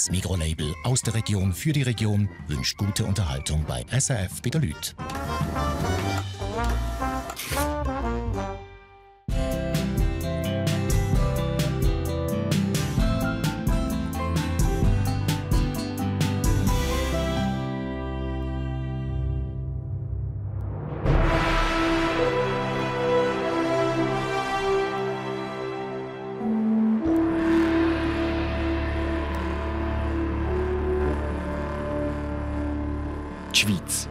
Das Mikrolabel aus der Region für die Region wünscht gute Unterhaltung bei SRF bei der Lüt. Die Schweiz.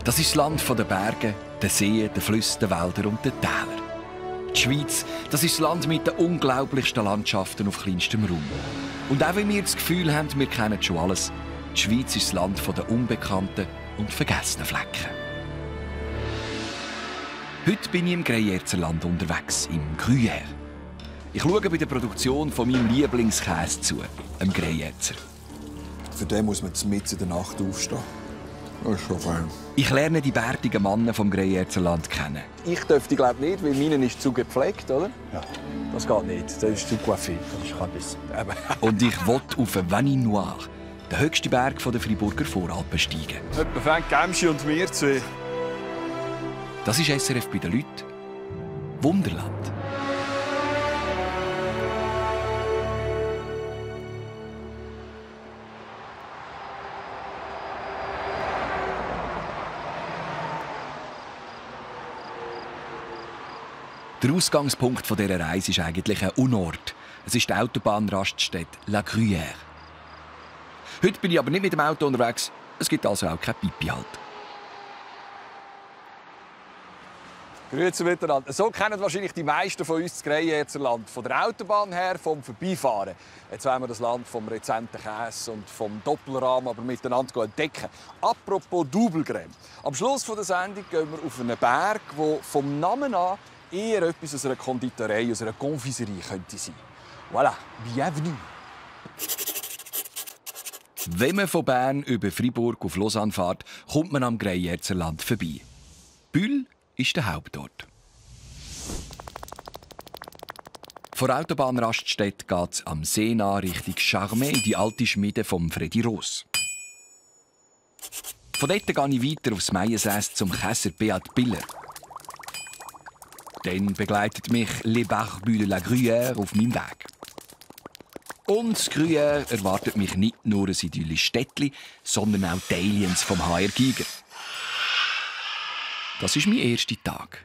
Das ist das Land der Berge, der Seen, der Flüsse, der Wälder und der Täler. Die Schweiz, das ist das Land mit den unglaublichsten Landschaften auf kleinstem Raum. Und auch wenn wir das Gefühl haben, wir kennen schon alles, die Schweiz ist das Land der unbekannten und vergessenen Flecken. Heute bin ich im Greyerzer unterwegs, im Gruyère. Ich schaue bei der Produktion von meinem Lieblingskäse zu, dem Greyerzer. Für den muss man mitten in der Nacht aufstehen. Das ist schon fein. Ich lerne die bärtigen Männer vom Greyerzer kennen. Ich dürfte glaube nicht, weil meinen ist zu gepflegt, oder? Ja, das geht nicht. Das ist zu coiffé. Das kann das. Und ich will auf den Vanille Noir, den höchsten Berg der Freiburger Voralpen, steigen. Etwa fängt Gemschi und mir zu. Das ist SRF bei den Leuten. Wunderland. Der Ausgangspunkt dieser Reise ist eigentlich ein Unort. Es ist die Autobahnraststätte La Gruyère. Heute bin ich aber nicht mit dem Auto unterwegs. Es gibt also auch kein Pipi halt. Grüezi miteinander. So kennen wahrscheinlich die meisten von uns das Greyerzer Land. Von der Autobahn her, vom Vorbeifahren. Jetzt wollen wir das Land vom rezenten Käse und vom Doppelrahmen aber miteinander entdecken. Apropos Doublegräm. Am Schluss der Sendung gehen wir auf einen Berg, der vom Namen an eher etwas aus einer Konditorei, aus einer Confiserie könnte sein. Voilà, bienvenue. Wenn man von Bern über Freiburg auf Lausanne fährt, kommt man am Greyerzer vorbei. Bühl ist der Hauptort. Von der Autobahnraststätte geht es am See nach Richtung Charmey in die alte Schmiede von Freddy Roos. Von dort gehe ich weiter aufs Meiersäß zum Käser Beat Biller. Dann begleitet mich Les Barbus de la Gruyère auf meinem Weg. Und das Gruyère erwartet mich nicht nur ein idyllisches Städtchen, sondern auch die Aliens vom HR Giger. Das ist mein erster Tag.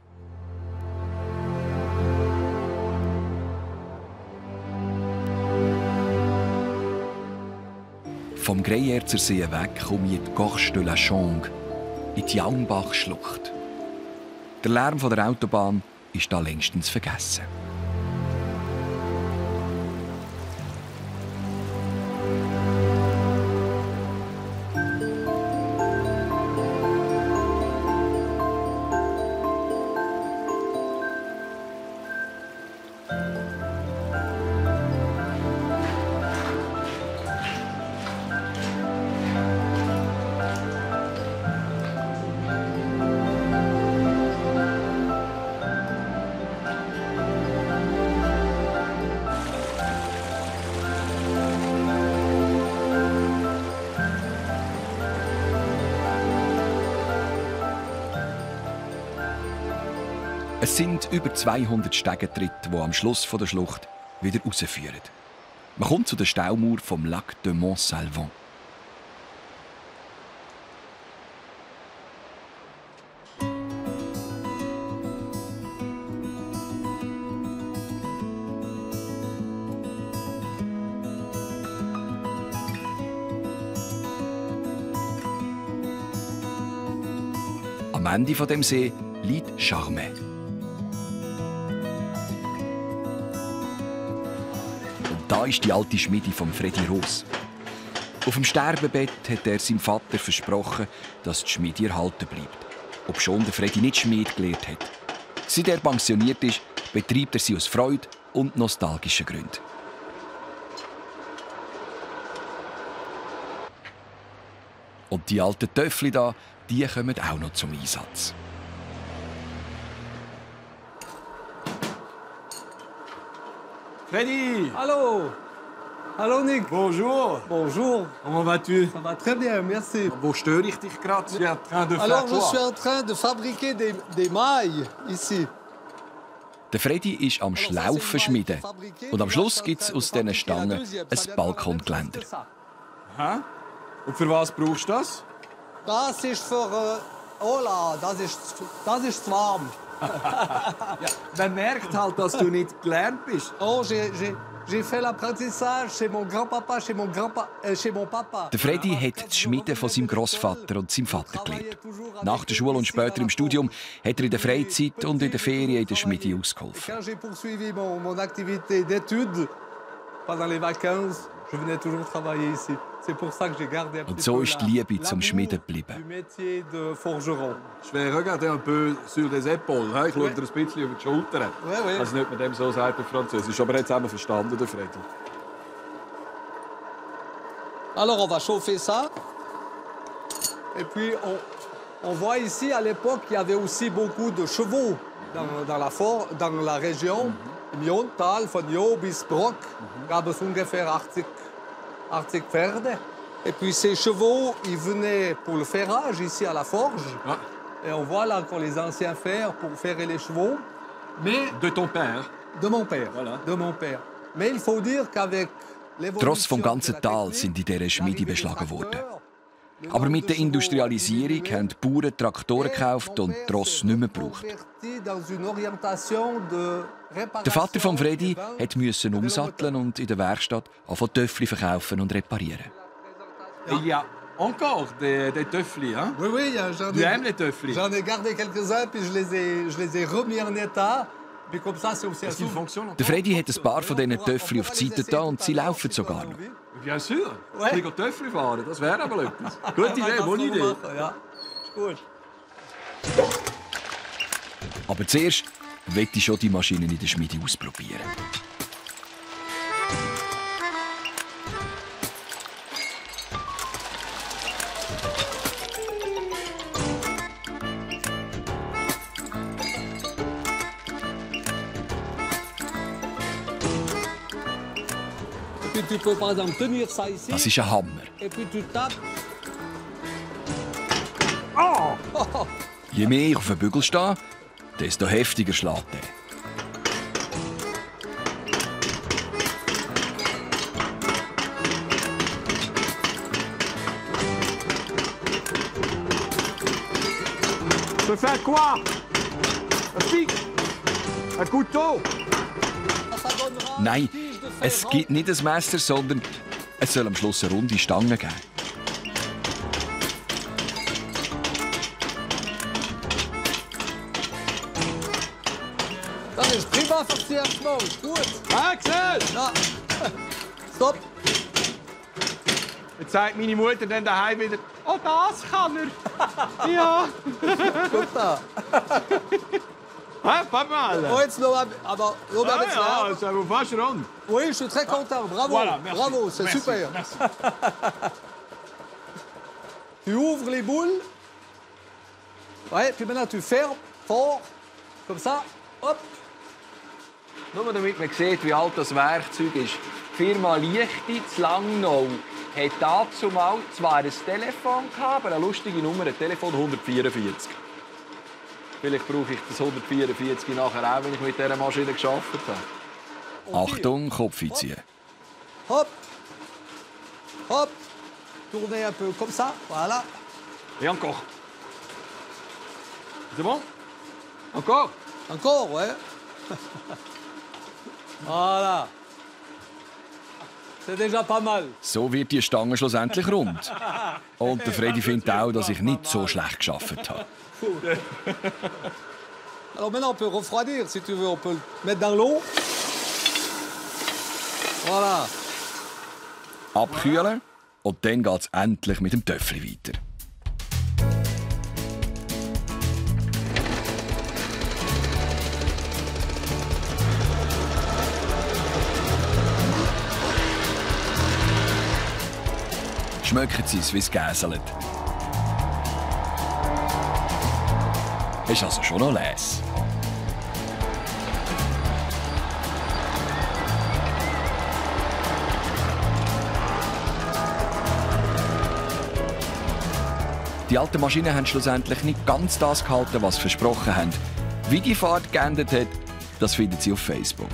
Vom Greyerzer See weg komme ich in die Gorge de la Chongue, in die Jaunbach-Schlucht. Der Lärm der Autobahn ist da längstens vergessen. Es sind über 200 Stegentritte, die am Schluss der Schlucht wieder rausführen. Man kommt zu der Staumauer vom Lac de Montsalvon. Am Ende von dem See liegt Charmey. Da ist die alte Schmiede von Freddy Roos. Auf dem Sterbebett hat er seinem Vater versprochen, dass die Schmiede erhalten bleibt. Obschon der Freddy nicht Schmied gelernt hat. Seit er pensioniert ist, betreibt er sie aus Freude und nostalgischen Gründen. Und die alten Töffel da, die kommen auch noch zum Einsatz. Freddy! Hallo! Hallo Nick. Bonjour. Bonjour. Comment vas-tu? Ça va très bien, merci. Wo störe ich dich gerade? Tu es en train de faire Alors, je quoi? suis en train de fabriquer des mailles ici. Der Freddy ist am Schlaufen schmieden. Und am Schluss gibt es aus diesen Stangen ein Balkongeländer. Hä? Und für was brauchst du das? Das ist für... Hola, das ist zu warm. Man merkt halt, dass du nicht gelernt bist. Oh, j'ai fait l'apprentissage chez mon grand-papa, chez mon papa. Der Freddy hat das Schmieden von seinem Großvater und seinem Vater gelernt. Nach der Schule und später im Studium hat er in der Freizeit und in der Ferien in der Schmiede ausgeholfen. Quand j'ai poursuivi mon activité d'études, pendant les vacances, je venais toujours travailler ici. C'est pour ça que j'ai gardé un Und petit so peu ist die Liebe zum Schmieden du geblieben. métier de forgeron. Je vais regarder un peu sur les épaules. Ich schaue dir ein bisschen über die Schultern. Oui, oui. Also nicht mit dem so sagt auf Französisch, aber jetzt haben wir verstanden, der Freddy. Alors, on va chauffer ça. Et puis, on voit ici, à l'époque, il y avait aussi beaucoup de chevaux dans la région. Im Jontal von Jo bis Brock gab es ungefähr 80 Pferde. Et puis, ces chevaux, ils venaient pour le ferrage ici à la forge. Ah. Et on voit là encore les anciens fers pour ferrer les chevaux. Mais De ton père. de mon père. Voilà. De mon père. Mais il faut dire qu'avek Die Rosse vom ganzen Tal sind in dieser Schmiede beschlagen worden. Aber mit der Industrialisierung haben die Bauern Traktoren gekauft und die Rosse nicht mehr gebraucht. Der Vater von Freddy musste umsatteln und in der Werkstatt anfangen Töffli verkaufen und reparieren. Et il y a encore des Töffli, hein? Oui, oui, j'en Tu aimes les Töffli? J'en ai gardé quelques-uns, puis je les ai remis en état. Puis comme ça, c'est aussi Est-ce qu'ils fonctionnent Der encore? Freddy hat ein paar von diesen Töffli auf die Seite da und sie laufen sogar noch. Bien sûr. Ouais. Ich will Töffli fahren, das wäre aber etwas. Gute Idee, bonne Idee. Ja, ist gut. Aber zuerst möchte ich schon die Maschinen in der Schmiede ausprobieren. Puis tu peux par exemple tenir ça ici. Das ist ein Hammer. Et puis tu tapes. Je mehr ich auf dem Bügel stehe, desto heftiger schlägt er. Je fais quoi? Un pic? Un couteau? Ça donnera Nein, une tige de fer es gibt nicht ein Messer, sondern es soll am Schluss eine runde Stange geben. Das ist prima für das erste Mal. Gut. Axel! Ja. Stopp. Jetzt sagt meine Mutter dann daheim wieder, oh, das kann er. Ja. Guck da. Hein, pas mal. Oh, jetzt noch aber noch Ah, jetzt ja, là. ça vous fâche rond. Oui, je suis très content. Bravo. Voilà, merci. Bravo, c'est Merci, super. merci. Tu ouvres les boules. Ouais, puis maintenant tu fermes fort. Comme ça. Hop. Nur damit man sieht, wie alt das Werkzeug ist. Die Firma Lichti in Langnau hat dazumal zwar ein Telefon gehabt, aber eine lustige Nummer, ein Telefon 144. Vielleicht brauche ich das 144 nachher auch, wenn ich mit dieser Maschine gearbeitet habe. Achtung, Kopf einziehen. Hop. Hop. Tournez un peu comme ça. Voilà. Et encore. C'est bon? Encore? Encore, ouais. Voilà. C'est déjà pas mal. So wird die Stange schlussendlich rund. Und der Freddy findet auch, dass ich nicht so schlecht gearbeitet habe. Alors maintenant, on peut refroidir, si tu veux. On peut le mettre dans l'eau. Voilà. Abkühlen und dann geht es endlich mit dem Töffli weiter. Schmecken Sie es, wie es gäselt. Ist also schon noch les. Die alten Maschinen haben schlussendlich nicht ganz das gehalten, was sie versprochen haben. Wie die Fahrt geendet hat, das finden Sie auf Facebook.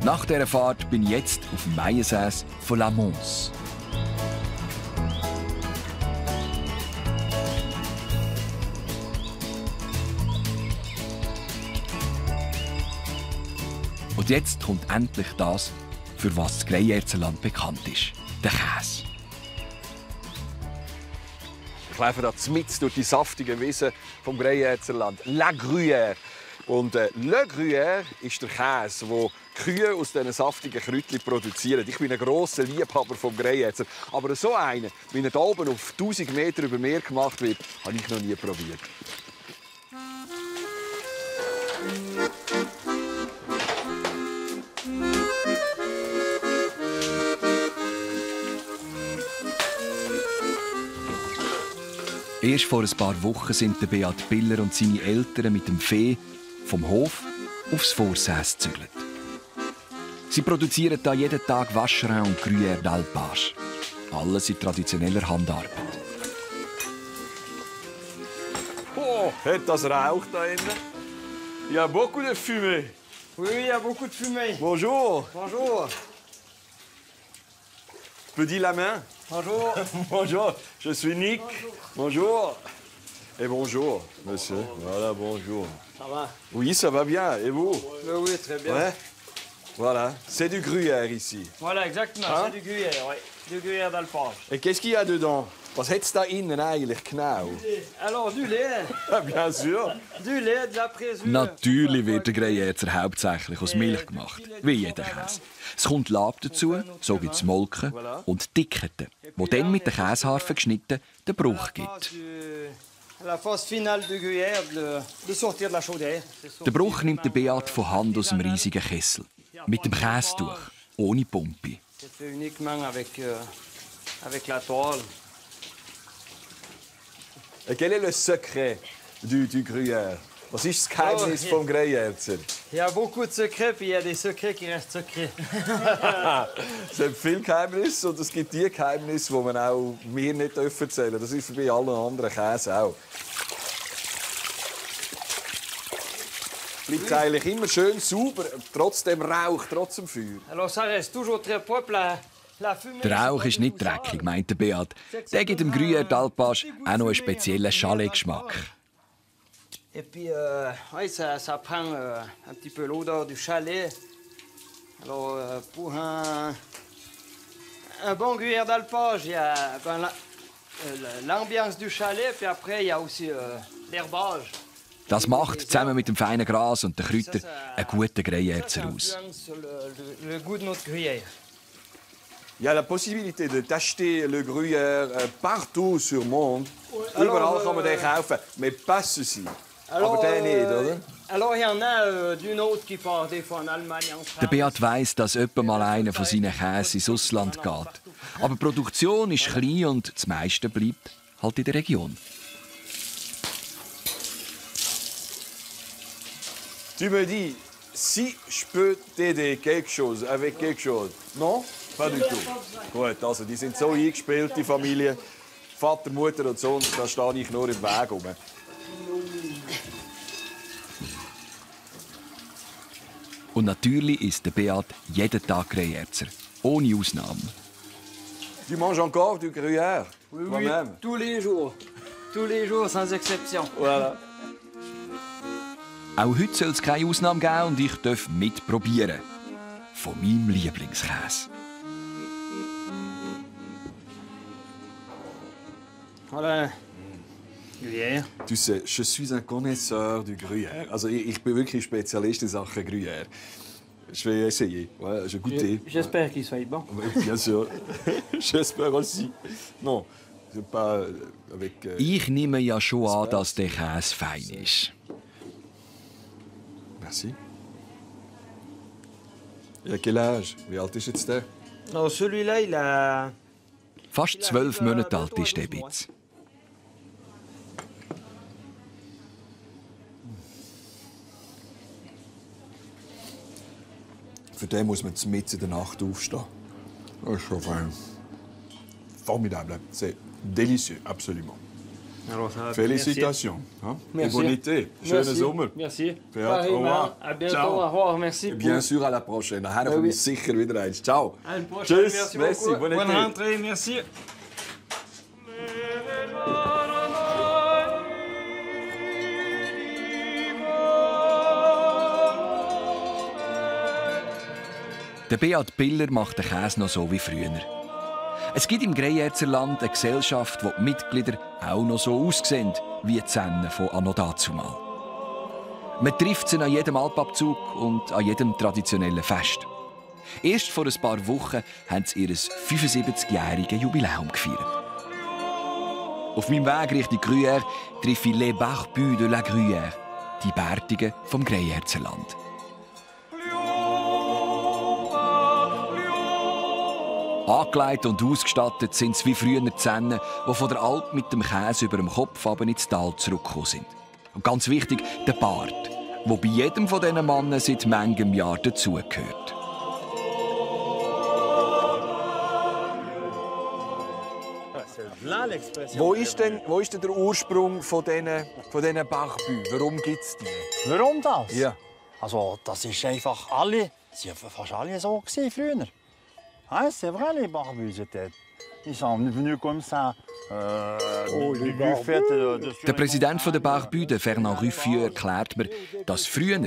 Nach dieser Fahrt bin ich jetzt auf dem Maiensäß von La Mons. Und jetzt kommt endlich das, für was das Greyerzenland bekannt ist: der Käse. Ich laufe da mitten durch die saftigen Wiesen vom Greyerzenland. La Gruyère. Und Le Gruyère ist der Käse, den Kühe aus diesen saftigen Kräutchen produzieren. Ich bin ein grosser Liebhaber vom Greyerzer. Aber so einen, wie er hier oben auf 1000 Meter über Meer gemacht wird, habe ich noch nie probiert. Erst vor ein paar Wochen sind der Beat Biller und seine Eltern mit dem Vieh vom Hof aufs Vorsäß gezügelt. Sie produzieren hier jeden Tag Vacherin und Gruyère d'Alpage. Alles in traditioneller Handarbeit. Oh, hat das Rauch da innen? Il y a beaucoup de fumée. Oui, il y a beaucoup de fumée. Bonjour. Bonjour. Tu peux dire la main? Bonjour. Bonjour, je suis Nick. Bonjour. Et bonjour, monsieur. Voilà, bonjour. Ça va? Oui, ça va bien. Et vous? Oui, très bien. Ouais. Voilà, c'est du gruyère ici. Voilà, exactement. Hein? C'est du gruyère, oui. Du gruyère d'alpage. Et qu'est-ce qu'il y a dedans? Was hat's da innen eigentlich genau? Alors, du lait. Ja, bien sûr. Du lait, de la présure. Natürlich wird der Greyerzer hauptsächlich aus Milch gemacht, wie jeder Käse. Es kommt Lab dazu, so wie das Molken und Dicketen, wo dann mit den Käseharfen geschnitten den Bruch gibt. La phase finale du gruyère, de sortir de la chaudière. Den Bruch nimmt der Beat von Hand aus dem riesigen Kessel. Mit dem Käsetuch, ohne Pumpe. C'est fait uniquement avec la toile. Et quel est le secret du gruyère? Was ist das Geheimnis vom Greyerzer? Il y a beaucoup de secrets, puis il y a des secrets qui restent secrets. Es gibt viele Geheimnisse und es gibt die Geheimnisse, die man auch mir nicht erzählen dürfen. Das ist bei allen anderen Käsen auch. Bleibt eigentlich immer schön sauber, trotz dem Rauch, trotz dem Feuer. Alors, ça reste toujours très propre. La fumée, Der Rauch ist nicht dreckig, meint der Beat. Der gibt dem Gruyère d'Alpage auch noch einen speziellen Chalet-Geschmack. Et puis, oui, ça prend un petit peu l'odeur du chalet. Alors, pour un bon gruyère d'alpage, il y a l'ambiance du chalet, puis après, il y a aussi l'herbage. Das macht, zusammen mit dem feinen Gras und den Kräutern, einen guten Greyerzer aus. Le goût de notre gruyère. Il y a la possibilité d'acheter le gruyère partout sur le monde. Überall kann man den kaufen, mais pas ceci. Aber der nicht, oder? Alors, il y en a d'une autre qui part des fois en Allemagne, en France. Der Beat weiss, dass etwa mal einer von seinen Käsen ins Ausland geht. Aber die Produktion ist klein und das meiste bleibt halt in der Region. Tu me dis, si je peux t'aider quelque chose, avec quelque chose. Non? Pas du tout. Gut, also die sind so eingespielt, die Familie. Vater, Mutter und Sohn, da stehe ich nur im Weg rum. Und natürlich isst der Beat jeden Tag Greyerzer. Ohne Ausnahme. Tu manges encore du gruyère? Oui, Toi-même? tous les jours. Tous les jours, sans exception. Voilà. Auch heute soll es keine Ausnahme geben und ich darf mitprobieren. Von meinem Lieblingskäse. Voilà. Gruyère. Tu sais, je suis un connaisseur du gruyère. Also ich bin wirklich Spezialist in Sachen gruyère. Je vais essayer. Ouais, je vais goûter. J'espère qu'il soit bon. Oui, bien sûr. J'espère aussi. Non, c'est pas avec... Ich nehme ja schon an, dass der Käse fein ist. Merci. Et à quel âge? Wie alt ist jetzt der? Alors, celui-là, il a... Fast 12 Monate alt ist der Bitz. Für den muss man mitten in der Nacht aufstehen. Oh, chauffe. Formidable. C'est délicieux, absolument. Alors, ça va. Félicitations. Hein? Et Merci. bon été. Schönen Sommer. Merci. Au revoir. À bientôt. Ciao. Au revoir. Merci. Bien sûr, à la prochaine. Nachher Oui. komme ich sicher wieder eins. Ciao. À une prochaine. Tschüss. Merci beaucoup. Bonne Bonne été. rentrée. Merci. Der Beat Biller macht den Käse noch so wie früher. Es gibt im Greyerzer-Land eine Gesellschaft, wo die Mitglieder auch noch so aussehen wie die Zähne von anno dazumal. Man trifft sie an jedem Alpabzug und an jedem traditionellen Fest. Erst vor ein paar Wochen haben sie ihr 75-jähriges Jubiläum gefeiert. Auf meinem Weg Richtung Gruyère treffe ich les Barbus de la Gruyère, die Bärtigen vom Greyerzer-Land. Angelegt und ausgestattet sind sie wie früher die Zähne, die von der Alp mit dem Käse über dem Kopf aber ins Tal zurückgekommen sind. Und ganz wichtig, der Bart, der bei jedem von diesen Männern seit manchem Jahr dazugehört. Wo ist denn der Ursprung von diesen Barbus? Warum gibt es die? Warum das? Ja. Also, das ist einfach alle, sie waren fast alle so früher. Ah, c'est vrai, les barbus étaient. Ils sont venus comme ça. Du fait de Der Präsident der Barbus, Fernand Ruffieux, erklärt mir, dass früher,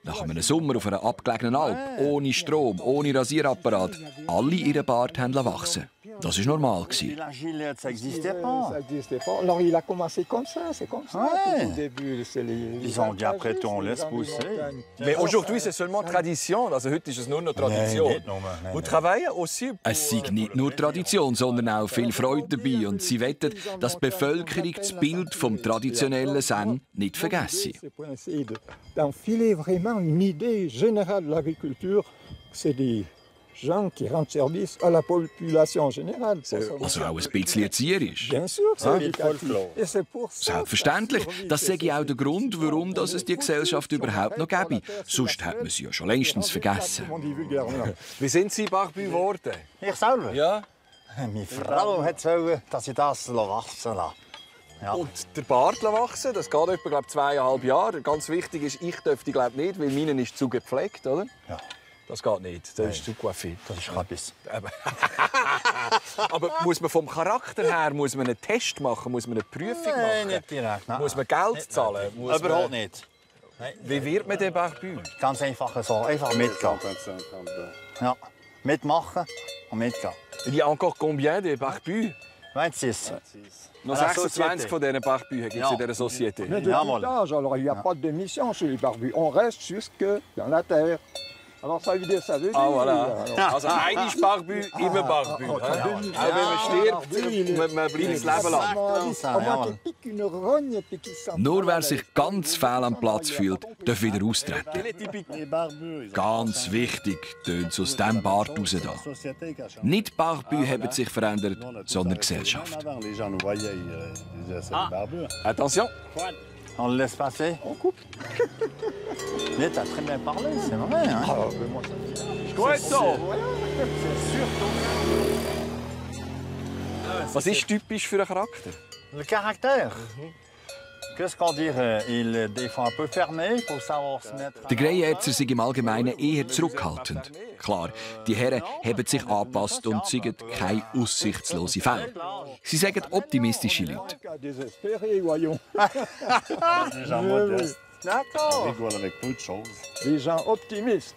nach einem Sommer auf einer abgelegenen Alp, ohne Strom, ohne Rasierapparat, alle ihren Bart haben wachsen. Das war normal. la gilette, ça n'existait pas. Ça n'existait pas. Alors il a commencé comme ça, c'est comme ça. Ouais. Au début, c'est les. Ils ont dit après tout, on laisse pousser. Mais aujourd'hui, c'est seulement Tradition. Also heute ist es nur noch Tradition. Vous travaillez aussi pour... Es sei nicht nur Tradition, sondern auch viel Freude dabei. Und sie wettet, dass die Bevölkerung das Bild vom traditionellen Sen nicht vergesse. C'est pour essayer d'enfiler vraiment une idée générale de l'agriculture. C'est des gens qui rendent service à la population générale. Also auch ein bisschen erzieherisch. Bien sûr, c'est éducatif. Et c'est pour ça. Selbstverständlich. Das sei auch der Grund, warum es die Gesellschaft überhaupt noch gäbe. Sonst hätte man sie ja schon längstens vergessen. Wie sind Sie Barbus geworden? Ich selber? Ja. Meine Frau hat wollen, dass ich das wachsen lasse. Ja. Und der Bart wachsen, das geht etwa, glaube ich, 2,5 Jahre. Ganz wichtig ist, ich dürfte glaube nicht, weil meinen ist zu gepflegt, oder? Ja. Das geht nicht, das ist zu coiffé. Das ist etwas. Aber muss man vom Charakter her muss man einen Test machen, muss man eine Prüfung machen? Nein, nicht direkt. Nein. Muss man Geld zahlen? Muss Überhaupt man... nicht. Nein. Wie wird man denn Barbus? Ganz einfach so. Einfach mitgehen. Ja. Mitmachen und mitgehen. Il y a encore combien de Barbus? 26. Noch À la 26 von diesen Barbus gibt es in dieser Société. Mais de tout âge, alors il n'y a pas de démission chez les barbus. On reste jusque dans la terre. Alors ça veut dire, Ah, voilà. Also ein Barbus, immer Barbus. Auch wenn man stirbt, man bleibt das Leben lang. Nur wer sich ganz fehl am Platz fühlt, darf wieder austreten. Ganz wichtig, tönt es aus diesem Bart raus. Nicht die Barbus haben sich verändert, sondern die Gesellschaft. Attention. On le laisse passer. On coupe. Mais t'as très bien parlé, c'est vrai. Hein? Gut so. Was ist typisch für einen Charakter? Le caractère. Qu'est-ce qu'on dirait? Il est des fois un peu fermé, il faut savoir se mettre. Der Greyerzer sind im Allgemeinen eher zurückhaltend. Klar, die Herren haben sich angepasst und sind keine aussichtslosen Fälle. Sie sagen optimistische Leute. D'accord. Des gens optimistes.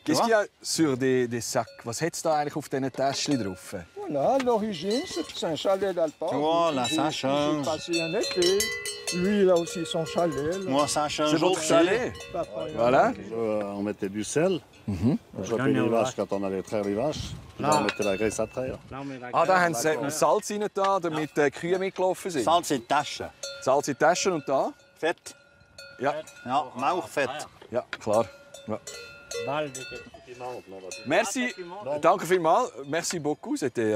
Qu'est-ce qu'il y a sur des sacs? Was hat es da eigentlich auf diesen Täschchen drauf? Voilà, l'origine, c'est un chalet d'alpage. Voilà, ça change. J'ai passé un été. Lui, il a aussi son chalet. Là. Moi, ça change. C'est votre chalet? Voilà. On mettait du sel. On chopait les vaches quand on allait traire les vaches. Puis là, on mettait la graisse à traire. Ah, da haben sie Salz rein da, damit die Kühe mitgelaufen sind. Salz in die Tasche. Salz in die Taschen und da? Fett. Ja. Ja, Mauchfett. Ja, klar. Ja. Merci, danke vielmals. Merci beaucoup. C'était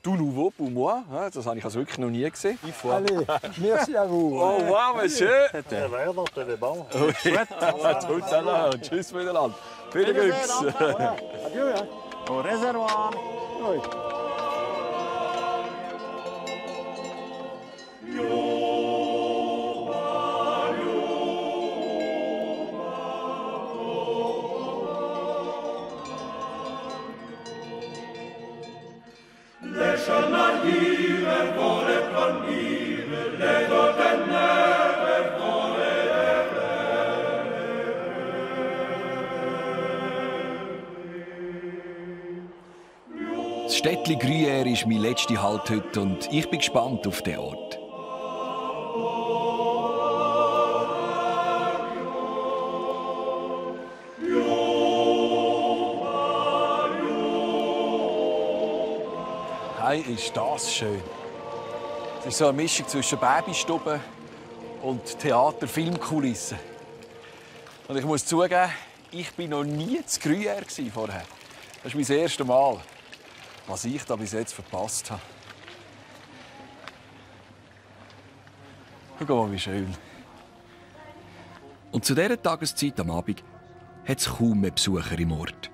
tout nouveau pour moi. Das habe ich also wirklich noch nie gesehen. Allez, merci à vous. Au revoir, monsieur. Le verre, donc, c'était bon. Tout à l'heure. Tschüss miteinander. Viel Glück. Adieu. Hein. Au réservoir. Oui. Das Städtli Gruyère ist mein letzter Halt heute und ich bin gespannt auf den Ort. Hey, ist das schön. Es ist so eine Mischung zwischen Babystube und Theater-Filmkulissen. Und ich muss zugeben, ich war noch nie zu Gruyère vorher. Das ist mein erstes Mal. Was ich da bis jetzt verpasst habe. Schau mal, wie schön. Und zu dieser Tageszeit am Abend hat es kaum mehr Besucher im Ort.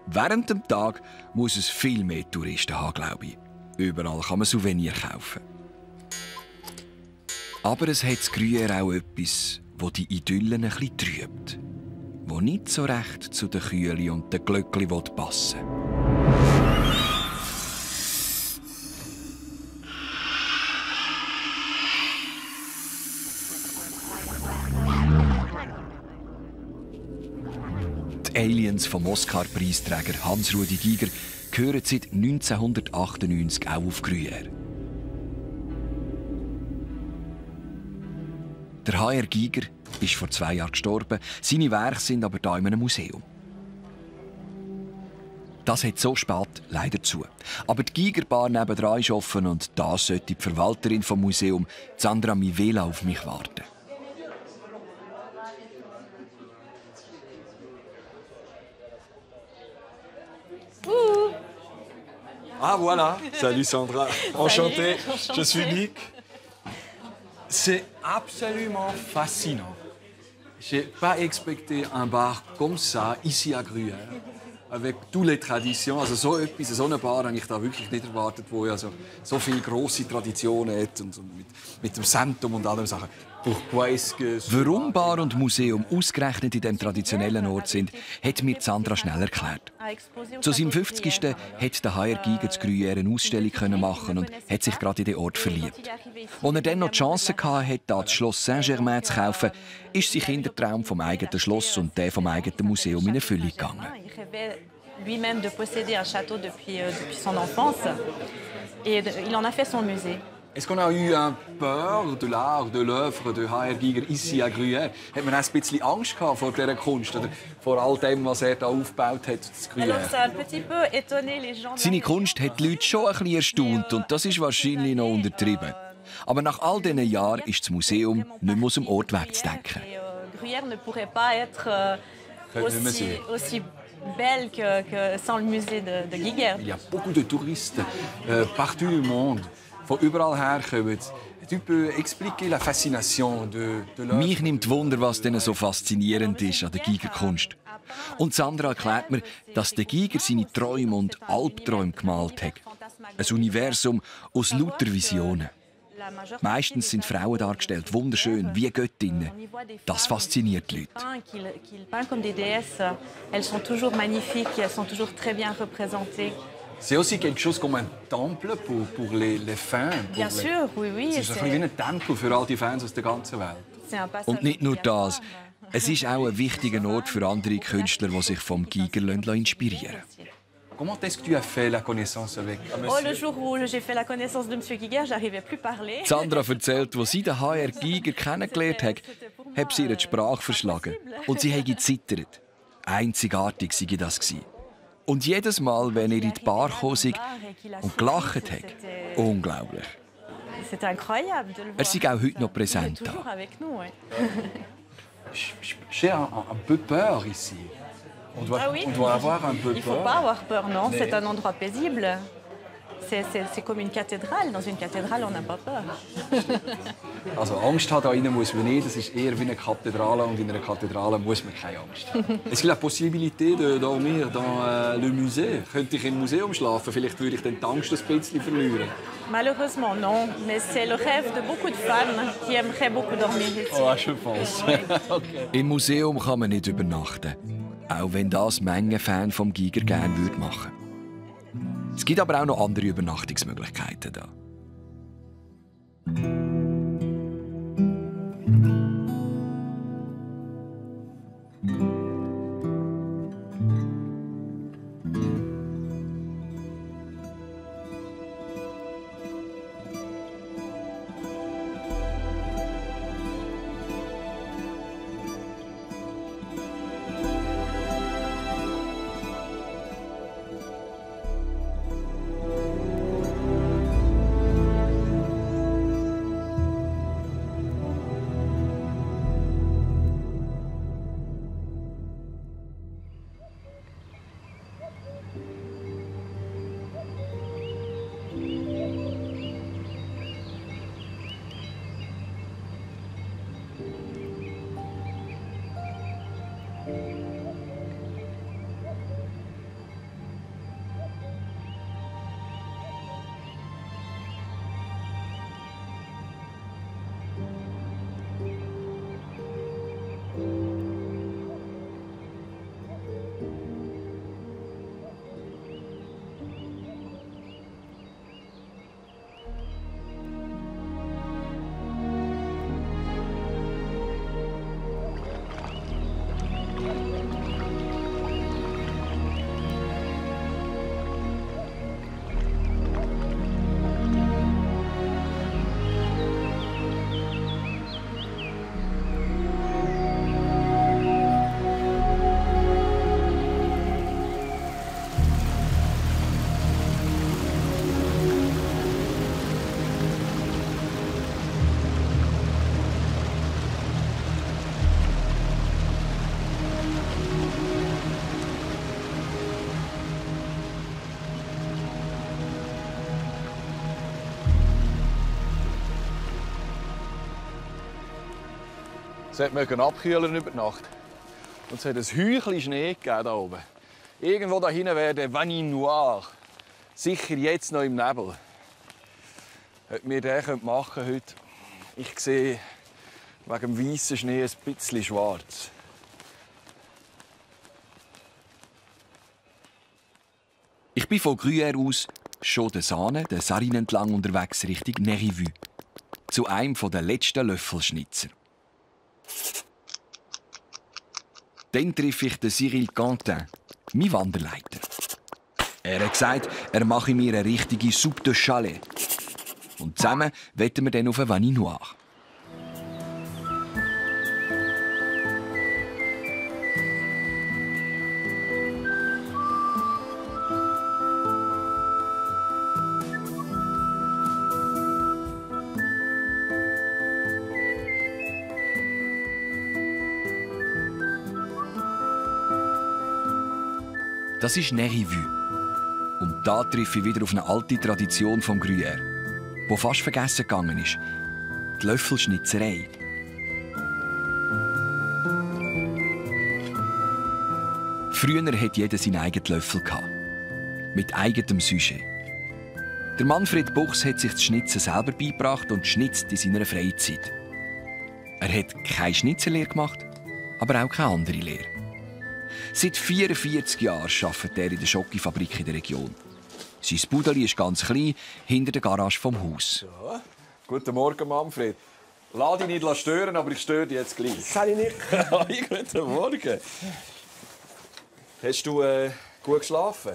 Während dem Tag muss es viel mehr Touristen haben, glaube ich. Überall kann man Souvenirs kaufen. Aber es hat in Gruyère auch etwas, das die Idylle ein bisschen trübt. Das nicht so recht zu den Kühli und den Glöckli passen will. Die Aliens vom Oscar-Preisträger Hans-Rudi Giger gehören seit 1998 auch auf Gruyère. Der HR Giger ist vor 2 Jahren gestorben, seine Werke sind aber hier in einem Museum. Das hat so spät leider zu. Aber die Gigerbar nebendran ist offen und da sollte die Verwalterin vom Museum, Sandra Mivela, auf mich warten. Ah voilà, salut Sandra, enchanté, je suis Nick. C'est absolument fascinant. J'ai pas expecté un bar comme ça ici à Gruyère, avec toutes les traditions. Also so etwas, so eine Bar habe ich da wirklich nicht erwartet, wo ja so viele grosse Traditionen hat und mit dem Centum und anderen Sachen. Warum Bar und Museum ausgerechnet in diesem traditionellen Ort sind, hat mir Sandra schnell erklärt. Zu seinem 50. hat der HR Giger zu Gruyère eine Ausstellung machen und hat sich gerade in den Ort verliebt. Als er dann noch die Chance hatte, das Schloss Saint-Germain zu kaufen, ist sein Kindertraum vom eigenen Schloss und der vom eigenen Museum in Erfüllung gegangen. Lui-même de posséder un château depuis son enfance et il en a fait son musée. Est-ce qu'on a eu peur de l'art, de l'œuvre de HR Giger ici à Gruyère? Hat man auch ein bisschen Angst gehabt vor dieser Kunst oder vor all dem, was er da aufgebaut hat in Gruyère? Seine Kunst hat die Leute schon ein bisschen erstaunt und das ist wahrscheinlich noch untertrieben. Aber nach all diesen Jahren ist das Museum nicht mehr aus dem Ort wegzudenken. Gruyère ne pourrait pas être aussi belle que sans le musée de Giger. Il y a beaucoup de touristes partout au monde. Von überall her kommen. Tu peux expliquer la fascination de l'œuvre? Mich nimmt Wunder, was denn so faszinierend ist an der Gigerkunst. Und Sandra erklärt mir, dass der Giger seine Träume und Albträume gemalt hat. Ein Universum aus lauter Visionen. Meistens sind Frauen dargestellt, wunderschön, wie Göttinnen. Das fasziniert die Leute. C'est aussi quelque chose comme un temple pour les fans. Bien sûr, oui, oui. Es ist ein bisschen wie ein Tempel für all die Fans aus der ganzen Welt. Und nicht nur das. Es ist auch ein wichtiger Ort für andere Künstler, die sich vom Giger inspirieren lassen. Comment est-ce que tu as fait la connaissance avec Oh, le jour où j'ai fait la connaissance de Monsieur Giger, j'arrivais plus à parler. Sandra erzählt, als sie den HR Giger kennengelernt hat, hat sie ihre Sprache verschlagen. Und sie hat gezittert. Einzigartig sei das gewesen. Und jedes Mal, wenn er in die Bar kam und gelacht hat, unglaublich. Er sei auch heute noch präsent. J'ai un peu peur ici. On doit avoir un peu peur. Il ne faut pas avoir peur, non. C'est un endroit paisible. c'est comme une cathédrale. Dans une cathédrale, on n'a pas peur. Also Angst haben da rein muss man nicht. Das ist eher wie eine Kathedrale und in einer Kathedrale muss man keine Angst haben. Est-ce qu'il y a la possibilité de dormir dans le musée? Könnte ich im Museum schlafen? Vielleicht würde ich dann die Angst ein bisschen verlieren. Malheureusement, non. Mais c'est le rêve de beaucoup de femmes qui aimeraient beaucoup dormir ici. Oh, je pense. Okay. Im Museum kann man nicht übernachten. Auch wenn das Menge Fan vom Giger gerne machen würden. Es gibt aber auch noch andere Übernachtungsmöglichkeiten da. Es hat abkühlen über die Nacht. Und es hat ein Häufchen Schnee gegeben hier oben. Irgendwo da hinten wäre der Vanille Noir. Sicher jetzt noch im Nebel. Ob wir den machen heute, ich sehe wegen dem weißen Schnee ein bisschen schwarz. Ich bin von Gruyère aus schon der Sahne, der Sarine entlang unterwegs Richtung Nérivue. Zu einem der letzten Löffelschnitzer. Dann treffe ich den Cyril Quentin, mein Wanderleiter. Er hat gesagt, er mache mir eine richtige Soupe de Chalet. Und zusammen wollen wir dann auf eine Vanille Noir. Das ist Nérivue. Und da treffe ich wieder auf eine alte Tradition vom Gruyère, die fast vergessen gegangen ist. Die Löffelschnitzerei. Früher hatte jeder seinen eigenen Löffel. Mit eigenem Sujet. Der Manfred Buchs hat sich das Schnitzen selber beigebracht und schnitzt in seiner Freizeit. Er hat keine Schnitzerlehre gemacht, aber auch keine andere Lehre. Seit 44 Jahren arbeitet er in der Schokofabrik in der Region. Sein Budeli ist ganz klein, hinter der Garage vom Haus. Ja. Guten Morgen, Manfred. Lass dich nicht stören, aber ich störe dich jetzt gleich. Das kann ich nicht. Hi, guten Morgen. Hast du gut geschlafen?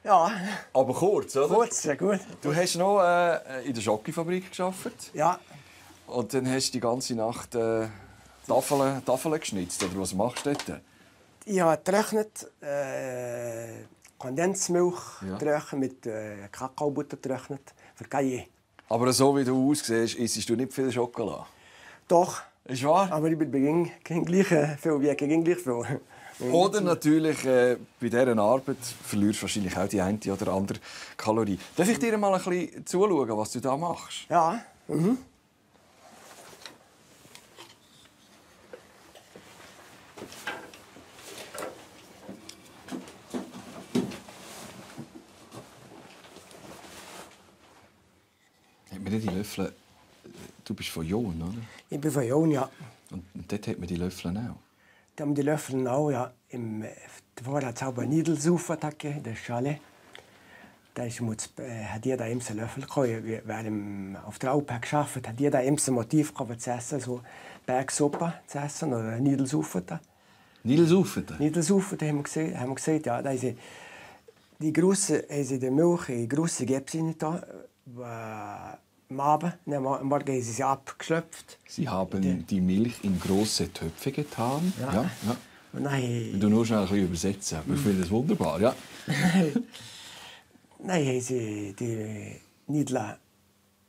Ja. Aber kurz, oder? Kurz, sehr gut. Du hast noch in der Schokofabrik gearbeitet? Ja. Und dann hast du die ganze Nacht Tafeln geschnitzt. Oder was machst du dort? Ich habe getrocknet, Kondensmilch mit Kakaobutter getrocknet, für Caillé. Aber so wie du aussiehst, isst du nicht viel Schokolade? Doch. Ist wahr? Aber ich bin gleich viel wie gleich viel. Oder natürlich bei dieser Arbeit verlierst du wahrscheinlich auch die eine oder andere Kalorie. Darf ich dir mal ein bisschen zuschauen, was du da machst? Ja. Mhm. Hat man die Löffel... Du bist von Jon, oder? Ich bin von Jon, ja. Und dort hat man die Löffel auch? Da haben die Löffel auch, ja. Davor hat es auch einen Niedelsaufen gegeben, der Schale. Da hat jeder einen Löffel bekommen. Wer auf der Alp gearbeitet hat jeder ein Motiv zu essen, so Bergsuppe zu essen oder Niedelsaufen. Niedelsaufen? Niedelsaufen, haben wir gesagt, ja. Da haben die grossen, in der Milch in grosse Gäbchen da. Am Morgen haben sie abgeschöpft. Sie haben die Milch in grosse Töpfe getan. Ja. Und dann, du nur schnell ein bisschen übersetzen. Ich finde das wunderbar, ja. Nein, haben sie die Niedel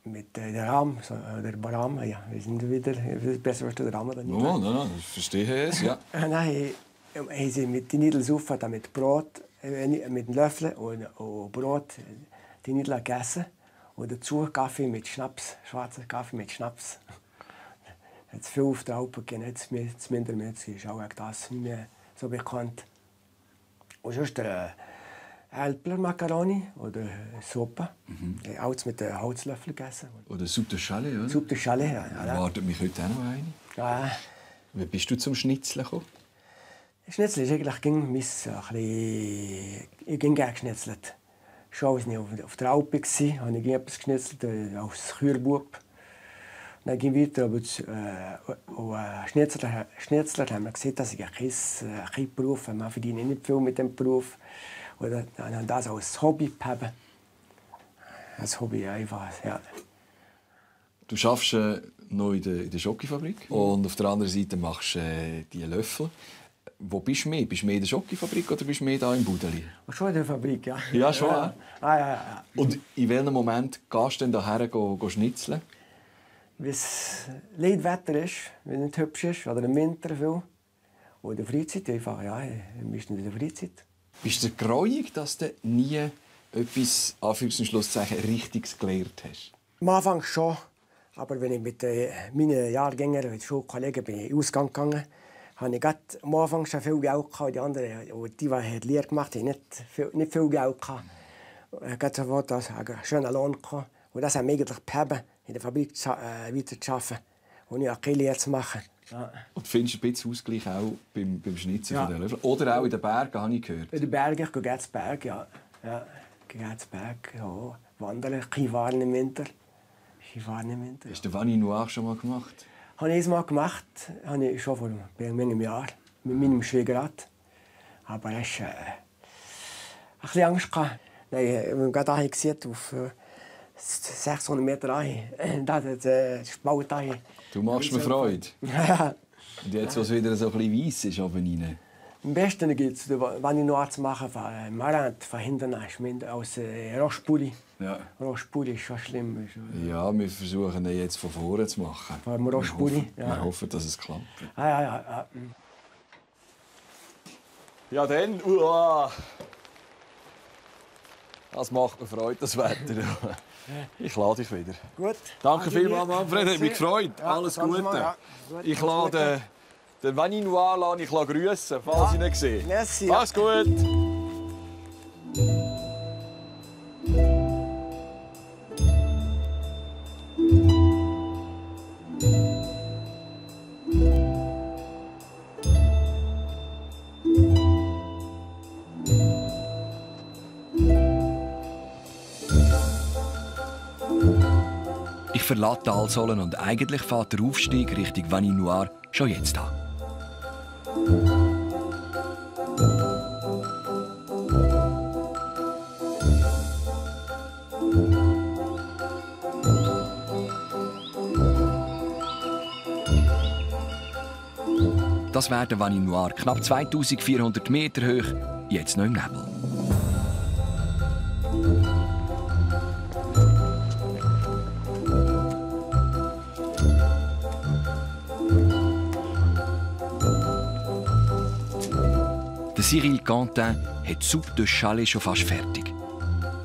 mit der Rahm, der Baram, ja, wir sind wieder, besser versteht der Rahm oder nicht. Nein, ich verstehe es, ja. Dann haben sie mit den Niedelsaufen mit Brot, mit Löffeln und Brot die Niedel gegessen. Und dazu Kaffee mit Schnaps, schwarzer Kaffee mit Schnaps. Hat es viel auf der Alp gegeben, jetzt Mindermetz ist auch das nicht mehr so bekannt. Und sonst Älpler Macaroni oder Suppe. Alles mit einem Holzlöffel gegessen. Oder Soupe de Chalet, oder? Soupe de Chalet, ja. Erwartet mich heute auch noch eine. Ja. Wie bist du zum Schnitzeln gekommen? Schnitzel ist eigentlich ich ging gerne geschnitzelt. Schon als ich auf der Alp war, habe ich etwas geschnitzelt als Kürbub. Dann ging ich weiter, aber Schnitzler haben mir gesagt, dass ich keinen Beruf habe. Man verdient nicht viel mit dem Beruf. Oder dann das als Hobby haben. Als Hobby einfach, ja. Du arbeitest noch in der Schokofabrik und auf der anderen Seite machst du die Löffel. Wo bist du mehr? Bist du mehr in der Schokofabrik oder bist du mehr hier im Budeli? Schon in der Fabrik, ja. Ja, schon. Ja. Ja. Und in welchem Moment gehst du denn hierher schnitzeln? Wenn es Wetter ist, wenn es nicht hübsch ist, oder im Winter viel. Und in der Freizeit einfach, ja, meistens in der Freizeit. Bist du greuig, dass du nie etwas, Anführungs- und Schlusszeichen, Richtiges gelernt hast? Am Anfang schon. Aber wenn ich mit meinen Jahrgängern, mit Schulkollegen bin ich ausgegangen, habe ich am Anfang schon viel Geld gehabt. Die anderen, die Lehre gemacht haben, nicht viel Geld gehabt. Ich hatte sofort einen schönen Lohn gehabt. Und das haben wir eigentlich beheben, in der Fabrik weiter zu arbeiten und nicht keine Lehre zu machen. Ja. Und findest du ein bisschen Ausgleich auch beim Schnitzen von den Löffeln? Oder auch in den Bergen, habe ich gehört? In den Bergen, ich gehe gerne zu Berg, ja. Ich gehe gerne zu Berg, ja. Wandern, Skifahren im Winter. Hast du Vanille Noir schon mal gemacht? Habe ich es mal gemacht, habe ich schon vor einem Jahr mit meinem Schwiegerrat. Aber es hatte ein bisschen Angst. Wir haben gerade gesehen, auf 600 Meter rein. Da hat es Spalt rein. Du machst mir Freude. Ja. Und jetzt, wo es wieder so ein bisschen weiss ist, oben rein. Am besten gibt es, wenn ich noch zu machen, von Marant, von hinten aus Rochepuli. Ja. Rochepuli ist schon schlimm. Ja, wir versuchen ihn jetzt von vorne zu machen. Von Rochepuli, ja. Wir hoffen, dass es klappt. Ja. Ja, dann. Das macht mir Freude, das Wetter. Ich lade dich wieder. Gut. Danke vielmals, Manfred. Hat mich gefreut. Ja, alles Gute. Ja. Ich lade den Vanille Noir grüßen, falls ich ihn nicht sehe. Merci. Mach's gut. Ich verlasse die Talsohlen und eigentlich fährt der Aufstieg Richtung Vanille Noir schon jetzt an. Das wäre der Vanille Noir, knapp 2400 Meter hoch, jetzt noch im Nebel. Cyril Quentin hat die Soupe de Chalet schon fast fertig.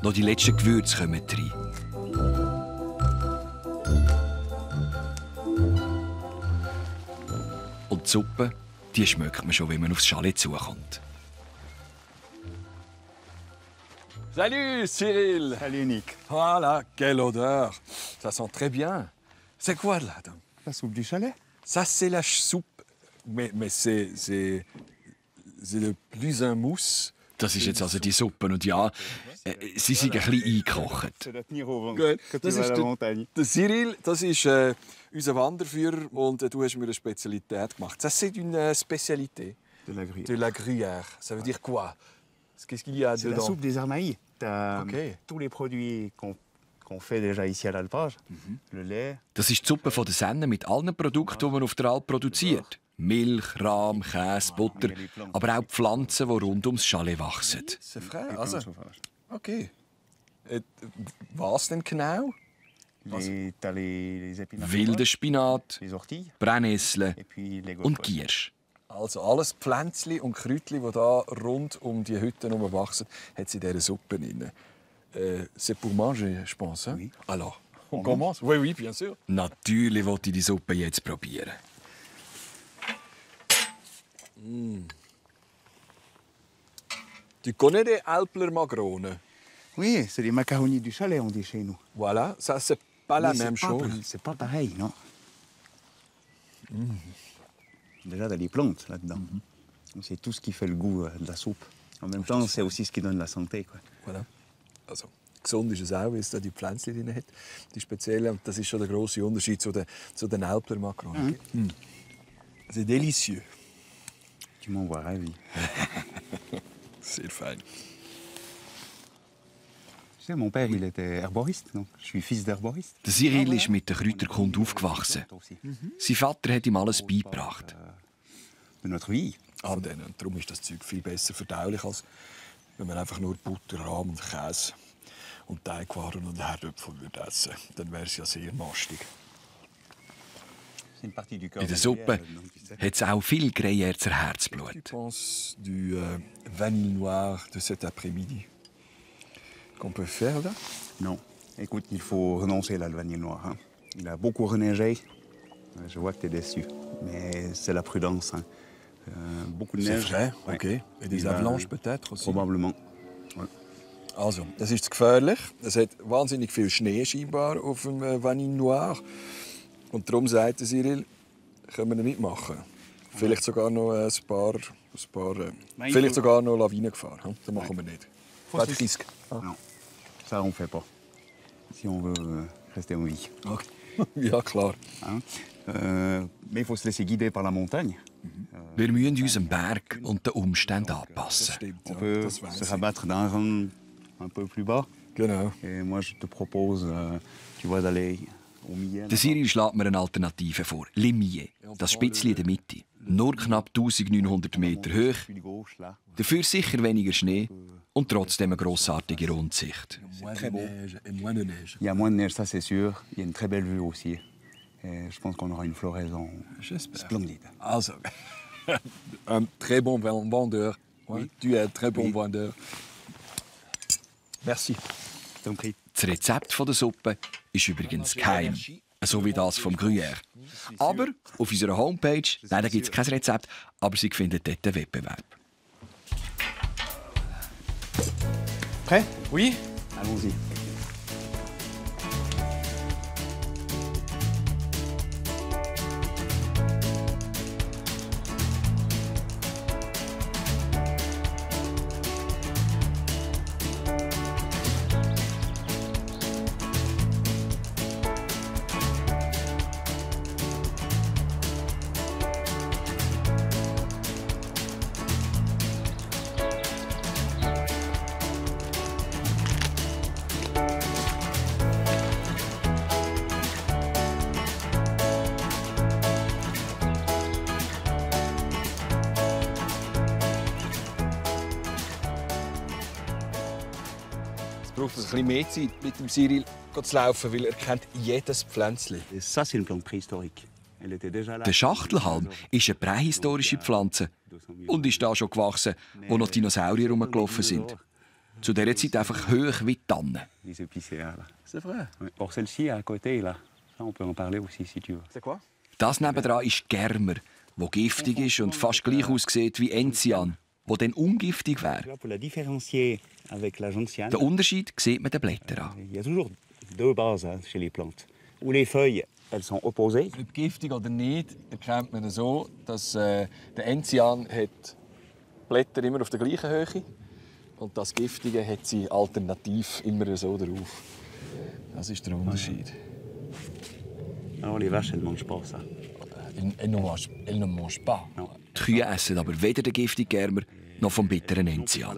Noch die letzten Gewürze kommen rein. Und die Suppe, die schmeckt man schon, wenn man aufs Chalet zukommt. Salut Cyril. Salut Nick. Voilà, quelle odeur. Ça sent très bien. C'est quoi là? La soupe du chalet. Ça c'est la soupe, mais c'est le plus en mousse. Das ist jetzt also die Suppe und ja, sie sind ein bisschen eingekocht. Der Cyril, das ist unser Wanderführer und du hast mir eine Spezialität gemacht. Ça c'est une spécialité. De la gruyère. Ça veut dire quoi? Qu'est-ce qu'il y a dedans? C'est la soupe des Armailles. Tous les produits qu'on fait déjà ici à l'alpage. Le lait. Das ist die Suppe von der Senne mit allen Produkten, die man auf der Alp produziert. Milch, Rahm, Käse, Butter, aber auch Pflanzen, die rund ums Chalet wachsen. C'est vrai. Also, okay. Was denn genau? Wilder Spinat, Brennnessel und Giersch. Also alles Pflänzli und Kräutli, die hier rund um die Hütte wachsen, hat sie in dieser Suppe drin. C'est pour manger, je pense. Hein? Oui. Alors, on commence? Oui, oui, bien sûr. Natürlich wollte ich die Suppe jetzt probieren. Tu connais les Alpler Magrones? Oui, c'est les macaronis du chalet, on dit chez nous. Voilà, ça c'est pas la même chose. C'est pas pareil, non? Déjà, il y a des plantes là-dedans. C'est tout ce qui fait le goût de la soupe. En même temps, c'est aussi ce qui donne la santé. Quoi. Voilà. Also, gesund ist es auch, weil es da die Pflänzchen drin hat. Die speziellen, und das ist schon der grosse Unterschied zu den Alpler Macaronen. C'est délicieux. Tu m'envoies ravi. Sehr fein. Tu sais, mon père, il était herboriste, donc je suis fils d'herboriste. Der Cyril ist mit der Kräuterkunde aufgewachsen. Sein Vater hat ihm alles beigebracht. De notre vie. Aber darum ist das Zeug viel besser verdaulich, als wenn man einfach nur Butter, Rahm und Käse und Teigwaren und Herdöpfel essen würde. Dann wäre es ja sehr mastig. In der Suppe hat es auch viel Gruyère Herzblut. Tu penses du vanille noir de cet après-midi qu'on peut faire là? Non. Écoute, il faut renoncer à la vanille noire. Hein. Il a beaucoup reneigé. Je vois que tu es déçu. Mais c'est la prudence. Hein. Beaucoup de neige. C'est vrai, ok. Et des avalanches peut-être aussi? Probablement. Ouais. Also, das ist gefährlich. Es hat wahnsinnig viel Schnee scheinbar auf dem Vanille Noir. Und darum sagt Cyril, können wir mitmachen. Vielleicht sogar noch ein paar vielleicht sogar noch Lawinengefahr. Das machen wir nicht. Pas de risque. Non, ça on fait pas. Si on veut rester en vie. Okay. Ja, klar. Mais il faut se laisser guider par la montagne. Wir müssen uns dem Berg und den Umständen anpassen. On peut se rabattre d'un rang un peu plus bas. Genau. Et moi, je te propose, tu vois, d'aller au Millet. Der Cyril schlägt mir eine Alternative vor. Le Millet, das Spitzli in der Mitte. Nur knapp 1900 Meter hoch. Dafür sicher weniger Schnee und trotzdem eine grossartige Rundsicht. Il y a moins de neige, ça c'est sûr. Il y a une très belle vue aussi. Et je pense qu'on aura une floraison splendide. Also, un très bon vendeur. Oui. Tu es un très bon vendeur. Merci. Das Rezept der Suppe ist übrigens geheim, so wie das vom Gruyère. Aber auf unserer Homepage, da gibt es kein Rezept, aber Sie finden dort einen Wettbewerb. Prêt? Oui. Allons-y. Braucht es ein bisschen mehr Zeit, mit dem Cyril zu laufen, weil er kennt jedes Pflänzchen. Ça, c'est une plante préhistorique. Der Schachtelhalm ist eine prähistorische Pflanze und ist da schon gewachsen, wo noch Dinosaurier herumgelaufen sind. Zu dieser Zeit einfach hoch wie die Tannen. Das nebendran ist Germer, der giftig ist und fast gleich aussieht wie Enzian, der dann ungiftig wäre. Den Unterschied sieht man den Blättern an. Ob giftig oder nicht, erkennt man so, dass der Enzian hat Blätter immer auf der gleichen Höhe und das Giftige hat sie alternativ immer so drauf. Das ist der Unterschied. Die Kühe essen aber weder den giftigen Germer noch vom bitteren Enzian.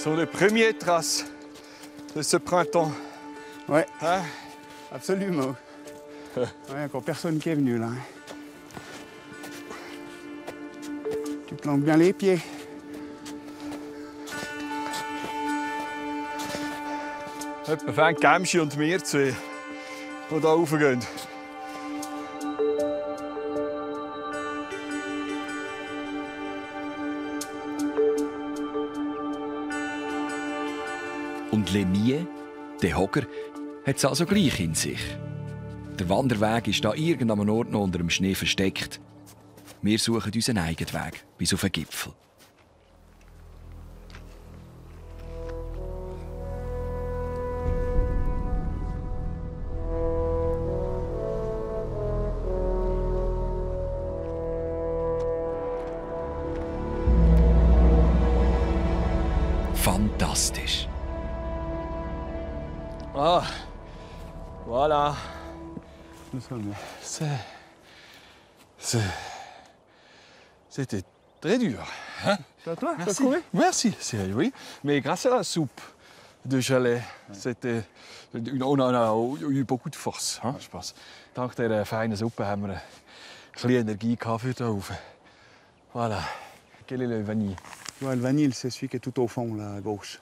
Ce sont les premières traces de ce printemps. Oui, hein? Absolument. Ouais, encore personne qui est venu là. Tu plantes bien les pieds. Etwa fängt Gemschi und wir zwei, die hier raufgehen. Und Lemie, der Hocker, hat es also gleich in sich. Der Wanderweg ist da irgendeinem Ort noch unter dem Schnee versteckt. Wir suchen unseren eigenen Weg bis auf den Gipfel. Fantastisch. Ah, voilà. C'était très dur. Hein? C'est à toi? Merci. Merci. Oui. Mais grâce à la soupe de gelée, on a eu beaucoup de force, hein, je pense. Dank dieser feinen Suppe haben wir ein bisschen Energie für hier oben. Voilà. Quel est le vanille? Ouais, le vanille, c'est celui qui est tout au fond, là, à gauche.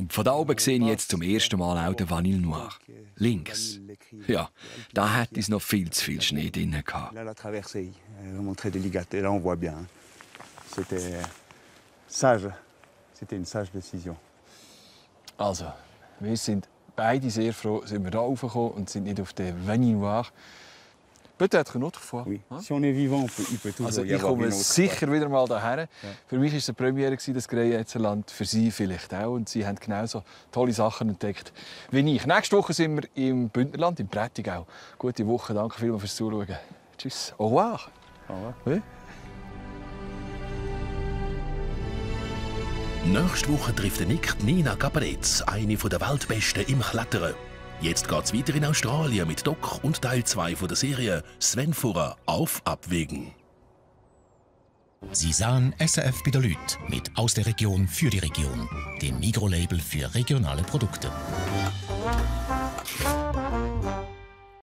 Und von da oben sehe ich jetzt zum ersten Mal auch den Vanille Noir. Links. Ja, da hätte es noch viel zu viel Schnee drin gehabt. Là, la traversée, vraiment très délicate. Et là, on voit bien. C'était sage. C'était une sage décision. Also, wir sind beide sehr froh, sind wir hier raufgekommen und sind nicht auf den Vanille Noir. Peut-être une autre fois. Oui. Si on est vivant, il peut toujours also y ich avoir komme une autre sicher fois. wieder mal hierher. Ja. Für mich war es eine Premiere, das Greyenzerland. Für Sie vielleicht auch. Und Sie haben genauso tolle Sachen entdeckt wie ich. Nächste Woche sind wir im Bündnerland, im Prättigau. Gute Woche, danke vielmals fürs Zuschauen. Tschüss. Au revoir. Au revoir. Oui. Nächste Woche trifft Nick Nina Cabaretz, eine der Weltbesten im Klettern. Jetzt geht's weiter in Australien mit Doc und Teil 2 der Serie Sven Furrer auf Abwägen. Sie sahen SRF bei der Lüt mit Aus der Region für die Region, dem Mikrolabel für regionale Produkte.